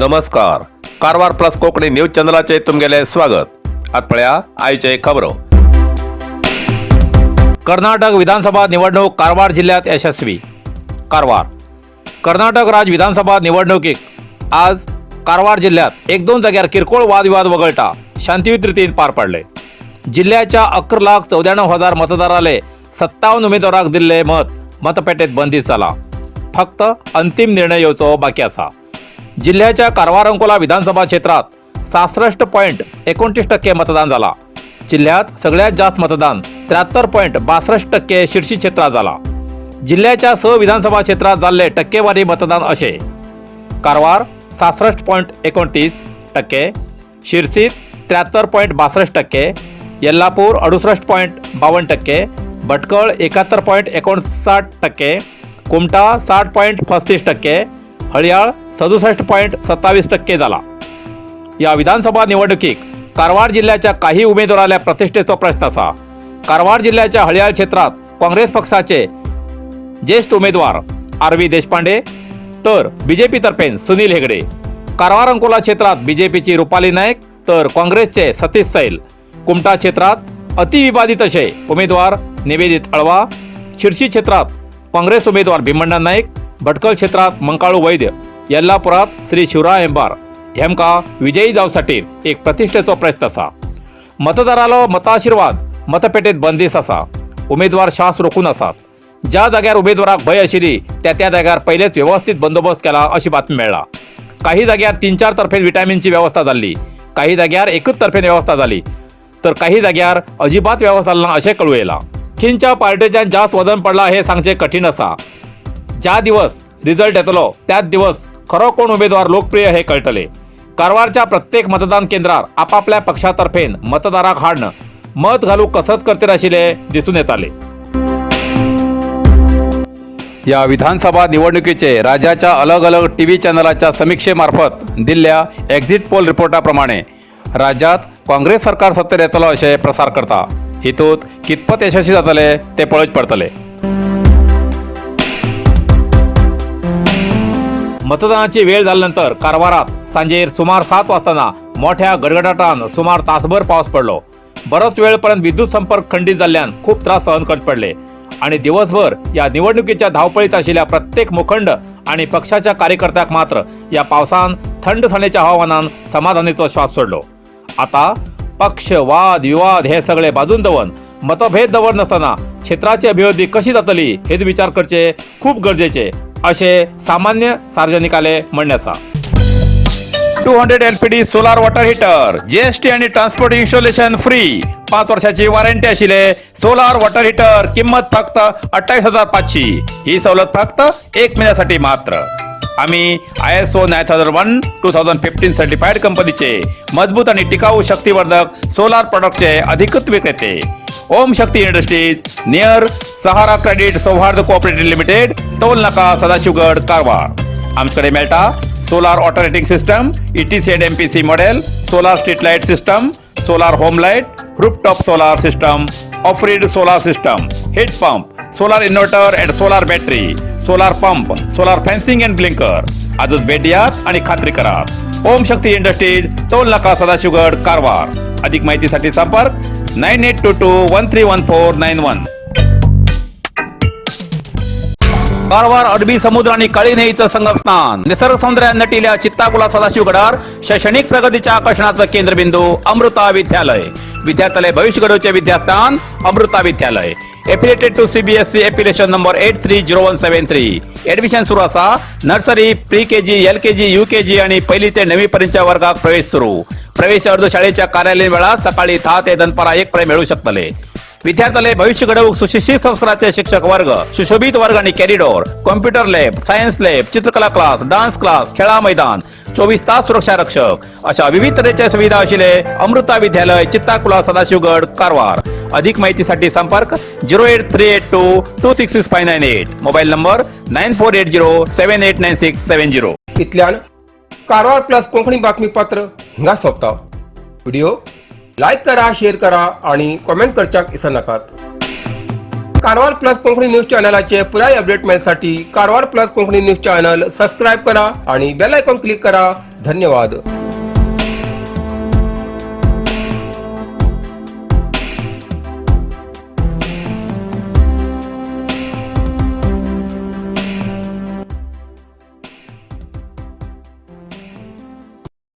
नमस्कार, Karwar plus Konkani news चॅनलाचे तुमगेले स्वागत. आत पळया आयचे खबरो. कर्नाटक विधानसभा निवडणूक कारवार जिल्ह्यात यशस्वी. कारवार. कर्नाटक राज्य विधानसभा निवडणुकीक आज कारवार जिल्ह्यात एक दोन जाग्यार किरकोळ वादविवाद वगळता शांतीयुत रितीन पार पडले. जिल्ह्याच्या 11,94,000 मतदाराले 57 उमेदवाराक दिल्ले मत मतपेटेत बंदी जाला. फक्त अंतिम निर्णय येवचो बाकी आसा. जिल्ह्याच्या कारवार अंकोला विधानसभा क्षेत्रात 66.29% मतदान झाला. जिल्ह्यात सगळ्यात जास्त मतदान 73.62% शिर्शी क्षेत्रात झाला. जिल्ह्याच्या स विधानसभा क्षेत्रात जाल्ले टक्केवारी मतदान असे: कारवार 66.29%, शिरसीत 73.62%, येल्लापूर 68.52%, भटकळ 71.59%, कुमठा 60.35%, हळयाळ 67.27% झाला. या विधानसभा निवडणुकीक कारवार जिल्ह्याच्या काही उमेदवाराल्या प्रतिष्ठेचो प्रश्न आसा. कारवार जिल्ह्याच्या हळयाळ क्षेत्रात काँग्रेस पक्षाचे ज्येष्ठ उमेदवार आर व्ही देशपांडे तर बीजेपी तर्फे सुनील हेगडे. कारवार अंकोला क्षेत्रात बीजेपीची रुपाली नाईक तर काँग्रेसचे सतीश सैल. कुमठा क्षेत्रात अतिविवादित असे उमेदवार निवेदित अळवा. शिर्शी क्षेत्रात काँग्रेस उमेदवार भीमण्णा नाईक. भटकळ क्षेत्रात मंकाळू वैद्य. येल्लापुरात श्री शिवराय हेंबार हेमका विजयी जावसाठी एक प्रतिष्ठेचो प्रश्न आसा. मतदारालो मताशिर्वाद मतपेटेत बंदीस आसा. उमेदवार श्वास रोखून आसात. ज्या जाग्यार उमेदवाराक भंय आशिल्ली त्या त्या जाग्यार पयलेच व्यवस्थित बंदोबस्त केला अशी बातमी मेळ्ळा. काही जाग्यार तीन चार तर्फेन विटामिनची व्यवस्था जाल्ली, काही जाग्यार एकच तर्फेन व्यवस्था जाली तर काही जाग्यार अजिबात व्यवस्था जाली ना अशें कळूं येयलां. खंयच्या पार्टेच्यान जास्त वजन पडला हे सांगचें कठीण आसा. ज्या दिवस रिझल्ट येतलो त्याच दिवस खरो कोण उमेदवार लोकप्रिय हे कळटले. कारवारच्या प्रत्येक मतदान केंद्रार आपापल्या पक्षातर्फेन मतदाराक हाडन मत घालूंक कसरत करते आशिल्ले दिसून येताले. या विधानसभा निवडणुकीचे राज्याच्या अलग अलग टी व्ही चॅनलाच्या समिक्षेमार्फत दिल्ल्या एक्झिट पोल रिपोर्टाप्रमाणे राज्यात काँग्रेस सरकार सत्तेर येतलो अशें प्रसार करता. हितूंत कितपत यशस्वी जातले ते पळोवचें पडटले. मतदानाची वेळ जाल्या नंतर कारवारात सांजेर सुमार 7 वाजताना मोठ्या गडगडाटान सुमार तासभर पावस पडलो. बरोच वेळपर्यंत विद्युत संपर्क खंडित जाल्ल्यान खूप त्रास सहन करचे पडले आणि दिवसभर या निवडणुकीच्या धावपळीत आशिल्ल्या प्रत्येक मुखंड आणि पक्षाच्या कार्यकर्त्याक मात्र या पावसान थंडसाणेच्या हवामानान समाधानीचो श्वास सोडलो. आता पक्ष वाद विवाद हे सगळे बाजून दवरून, मतभेद दवर नासतना क्षेत्राची अभिवृद्धी कशी जातली हेच विचार करचे खूप गरजेचे असे सामान्य सार्वजनिकाले म्हणणे आसा. 200 LPD solar water heater, GST आणि ट्रान्सपोर्ट इन्स्टॉलेशन फ्री. 5 वर्षाची वॉरंटी आशिल्ले सोलार वॉटर हिटर, किंमत फक्त 28,500. ही सवलत फक्त एक महिन्यासाठी मात्र. आम्ही ISO 9001:2015 certified कंपनीचे मजबूत आणि टिकाऊ शक्तिवर्धक सोलार प्रॉडक्टचे अधिकृत विक्रेते. ओम शक्ती इंडस्ट्रीज, नियर सहारा क्रेडिट सौहार्द कोऑपरेटिव्ह लिमिटेड, टोल नाका, सदाशिवगड, कारवार. आमच्याकडे मेळटा solar water heating system, ETC and MPC model, solar street light system, solar home light, rooftop solar system, off-grid solar system, heat pump, solar inverter and solar battery, solar pump, solar fencing and blinker. आजच भेट द्यात आणि खात्री करा. ओम शक्ती industries, toll नाका, सदाशिवगड, कारवार. अधिक माहितीसाठी संपर्क 9822131491. कारवार अरबी समुद्र आणि काळी न्हंयीचं संगमस्थान, निसर्ग सौंदर्यात नटिल्या चित्ताकुला सदाशिवगडार शैक्षणिक प्रगतीच्या आकर्षणाचं केंद्रबिंदू अमृता विद्यालय. विद्यार्थ्यालय भविष्य घडवचे विद्यास्थान अमृता विद्यालय. Affiliated to CBSE, affiliation number 830173. Admission सुरू असा. Nursery, pre KG, LKG, UKG आणि पहिली ते नववी पर्यंतच्या वर्गात प्रवेश सुरू. प्रवेश अर्ज शाळेच्या कार्यालयीन वेळात सकाळी 10 ते दनपारा 1 पर्यंत मिळू शकतले. विद्यार्थ्याला भविष्य घडवूक सुशिक्षित संस्काराचे शिक्षक वर्ग, सुशोभित वर्ग आणि corridor, computer lab, science lab, चित्रकला क्लास, डान्स क्लास, खेळा मैदान, 24 तास सुरक्षा रक्षक अशा विविध तऱ्हेच्या सुविधा असलेले अमृता विद्यालय, चित्ताकुला, सदाशिवगड, कारवार. अधिक माहितीसाठी संपर्क 08382266598, mobile number 9480789670. इतल्यान कारवार प्लस कोंकणी बातमीपत्र हिंगा सोंपता. व्हिडिओ लायक करा, शेअर करा आणि कॉमेंट करच्याक विसरनाकात. कारवार प्लस कोंकणी न्यूज चॅनलाचे पुराय अपडेट मेळसाठी Karwar plus Konkani news channel subscribe करा आणि बेल आयकॉन क्लिक करा. धन्यवाद. धन्यवाद.